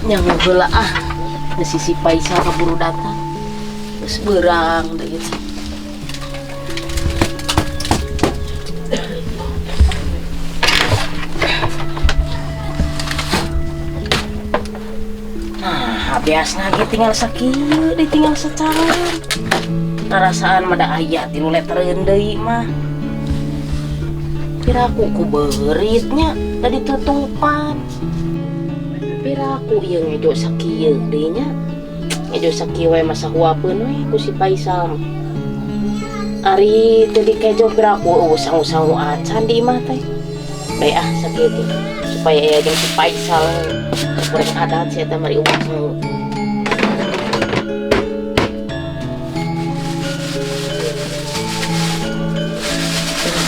Nyangu heula ah. Geus si Faisal kaburu datang. Geus beurang deui gitu. Nah, biasna ge tinggal sakieu, deui tinggal sacalan. Karasaan mah da aya 3 letreun deui mah. Piraku ku beuritnya tadi tutupan. Piraku ieu ngejo sakieu deui nya. Ngejo sakieu we mah sahuapeun we ku si Faisal. Ari teu dikejo piraku eueuh sangu-sangu acan di imah teh. Bae ah sakieu teh supaya aya jeung si Faisal kurang adat si eta mari eueuh sangu.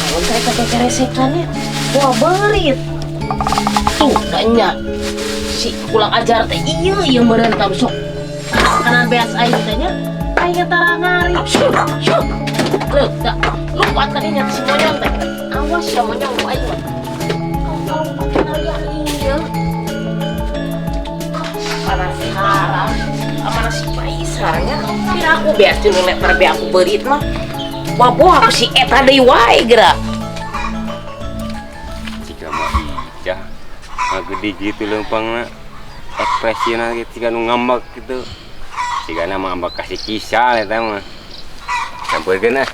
Naon teh eta teh keresekannya? Wah beurit. Tuh da nya. Si ulang ajar teh ieu ieu meureun tam sok. Kanan beas aing teh nya. Aing tara ngari. Syuh, syuh. Leuh, da lupa tadi nya si monyong teh. Awas ya monyong ku aing mah. Kau pakai nariang ieu. Penasaran sama si Faisal nya. Kira aku beas 3 meter be aku beurit mah. Waboh aku si eta deui wae geura. Jika mah ijah ngagede gitu leumpangna. Ekspresina gitu jika nu ngambek gitu. Jika nama ngambek kasih kisah eta mah. Sampeurkeun ah.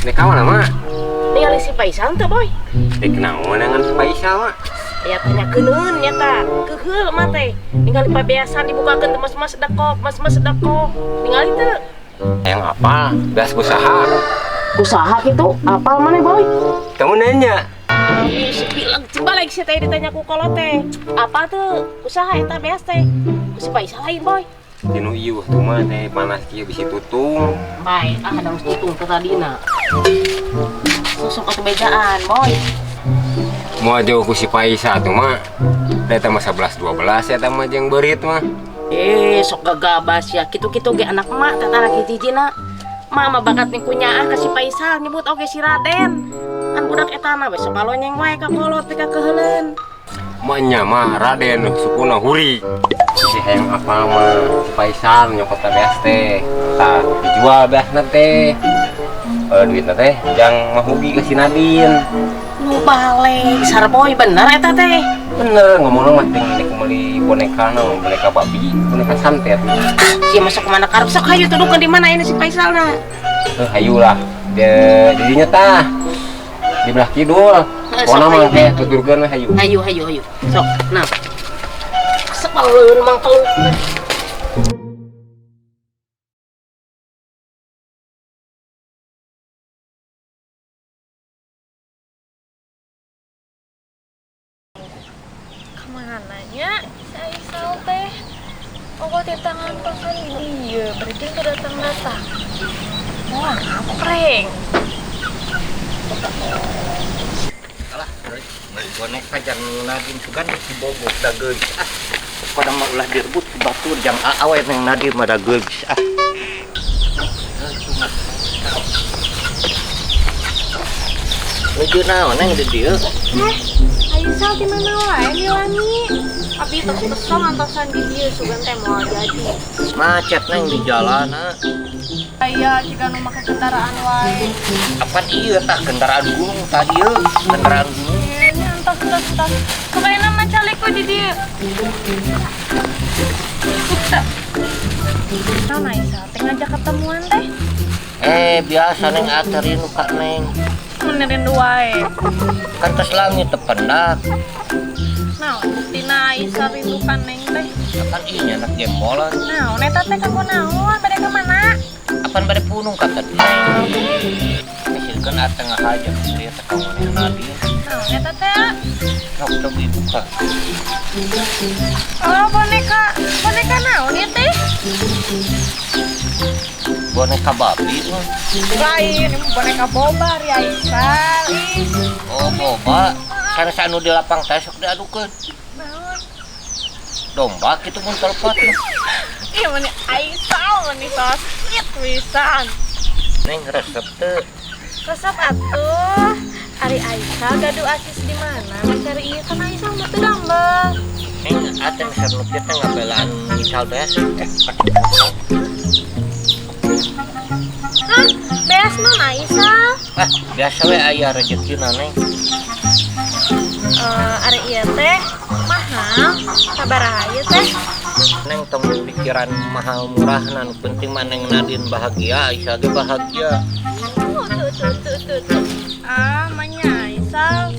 Nek ka mana mah? Ningali si Faisal teh, Boy. Dek naon dengan si Faisal mah? Ya tanya keuneun nya ta. Keuheul mah teh. Ningali pabeasan dibukakeun teh mas-mas dekok, mas-mas dekok. Ningali teu? Yang apa? Beas usaha. Usaha gitu? Apal mana, Boy? Kamu nanya. Ih, si bilang cibalik si teh ditanya ku kolot teh. Apa tuh? Usaha eta beas teh. Ku si Faisal lain, Boy. Tinu ieu tuh mah teh panas kieu bisi tutung. Bae, ah ada tutung teh tadina. Sosok atuh bejaan, Boy. Mau jauh ku si Faisal tuh mah. Eta mah 11 12 eta mah jeung beurit mah. Sok gagabas ya. Kitu-kitu ge anak emak teh tara hiji-hijina. Mama bakat nih kunyaah ka si Faisal nyebut oge si Raden. Kan budak etana we sok kalonyeng wae ka kolot teh ka keuheuleun. Mah nya mah Raden sukuna huri. Si hayang apal mah si Faisal nyokot ka beas teh. Tah dijual beasna teh. Duitna teh jang mahugi ka si Nadine. Nu balik sarboy bener eta teh. Bener ngomongna mah ting nek meuli boneka naon, boneka babi, boneka santet. Sia masuk kemana karep sok hayu tuduhkeun di mana ini si Faisalna. Hayu lah. Didinya tah. Di belah kidul. Sok Pokona mah hayu. teh tuturkeun we hayu. Hayu hayu hayu. Sok, nah. Sepaleun mang teluk. Kemana nya si Aisyah teh? Oh, kok di tangan tosan di dia, berarti itu datang-datang. Wah, ngapreng. Alah, boneka jang Nadine sugan si Bogor da geus. Ah, pada mah ulah direbut ku batur jang awe neng Nadine mah da geus. Ah. Nuju naon neng di dieu? Aisyah di mana wae Milani? Abi tos kesel ngantosan di dieu sugan teh moal jadi. Macet neng di jalan, ah. Aya jika nu make kendaraan wae. Apan ieu tah kendaraan gunung tadi ieu, kendaraan gunung. Ini entos entos entos. Pokoknya mah calik we di dieu. Kuta. Naon Aisyah teh ngajak ketemuan teh? Biasa neng aterin nu ka neng. Mun rindu wae. Kan tos lami teu pendak. Naon buktina Aisyah rindu ka neng teh? Apan ieu nya anak jempolan. Naon eta teh kanggo naon? Bade ka mana? Apan bade punung ka teh neng. Hasilkeun ate ngahaja ieu teh ka maneh Nadine. Naon eta teh? Sok coba buka. Oh, boneka. Boneka naon ieu teh? Boneka babi mah. Lain, ini boneka boba ri Aisyah. Ih. Oh, boba. Sanes anu di lapang teh sok diadukeun. Naon? Domba kitu mun telepat mah. Ih, meni Aisyah meni sosit pisan. Neng resep teu? Resep atuh. Ari Aisyah gaduh asis di mana? Mencari ieu kan Aisyah mah teu damel. Neng aten sarnu kieu teh ngabelaan misal beas. Hah? Beas naon Aisyah? Ah, biasa we aya rezekina Neng. Ari ieu teh mahal. Sabaraha ieu teh? Neng tong pikiran mahal murah nu penting mah Neng Nadine bahagia, Aisyah ge bahagia. Tuh. Ah, manya Aisyah.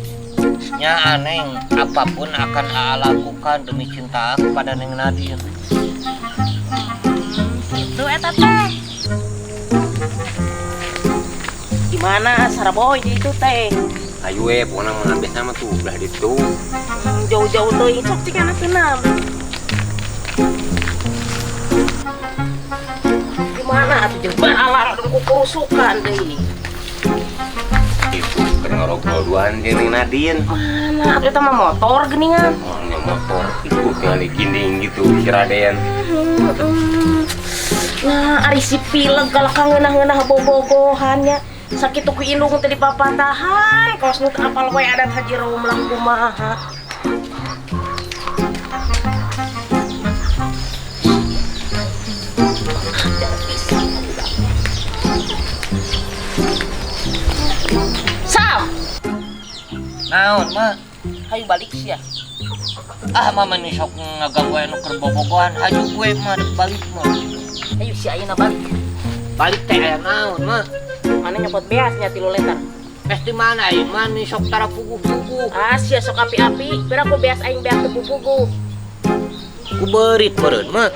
Nya Neng, apapun akan Aa lakukan demi cinta aku pada Neng Nadine. Itu eta teh. Gimana Sarboy itu teh? Ayo we, pokona mah biasa mah tuh belah ditu. Jauh-jauh teuing sok cik anak tenam. Gimana atuh jeung baralang ku kerusukan deui. Itu keur ngorok duaan jeung Neng Nadine. Mana atuh eta mah motor geuningan. Oh, nya motor itu tinggal ginding gitu si Raden. Nah, ari si pileg kalau kangeunah-ngeunah bobogohannya. Sakitu ku indung teh dipapatahan, kos nu teu apal we adat Haji Romlah kumaha. Sam. Naon mah? Hayu balik sia. Ah, mama nih sok ngaganggu anu keur bobogohan, hayu gue mah balik mah. Ayo si ayeuna balik. Balik teh aya naon mah? Mana nyokot beasnya 3 liter. Beas di mana ieu mah nih sok tara puguh-puguh. Ah, sia sok api-api, pira ku beas aing beas teu puguh. Ku beurit meureun mah.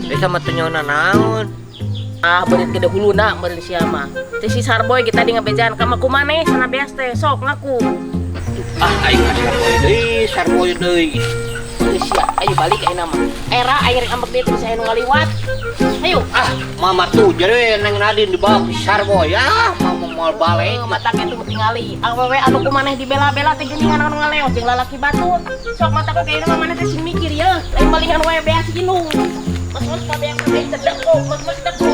Bisa mah teu nyaona naon. Ah, beurit gede huluna meureun sia mah. Teh si Sarboy ge tadi ngabejaan ka mah kumaneh sana beas teh sok ngaku. Ah, aing mah Sarboy deui, Sarboy deui. Sia, ayo balik ayeuna mah. Era aing rek ambek deui teh bisa anu ngaliwat. Ayo. Ah, mama tuh jadi Neng Nadine dibawa ke Sarboy. Ah, mama mau balik. Mata kitu tingali. Awewe anu kumaneh dibela-bela teh geuningan anu ngaleos jeung lalaki batur. Sok mata ku kayeuna mah maneh teh sing mikir ye. Lain malingan wae beas indung. Mas-mas pabeak teh teu deko, mas-mas deko.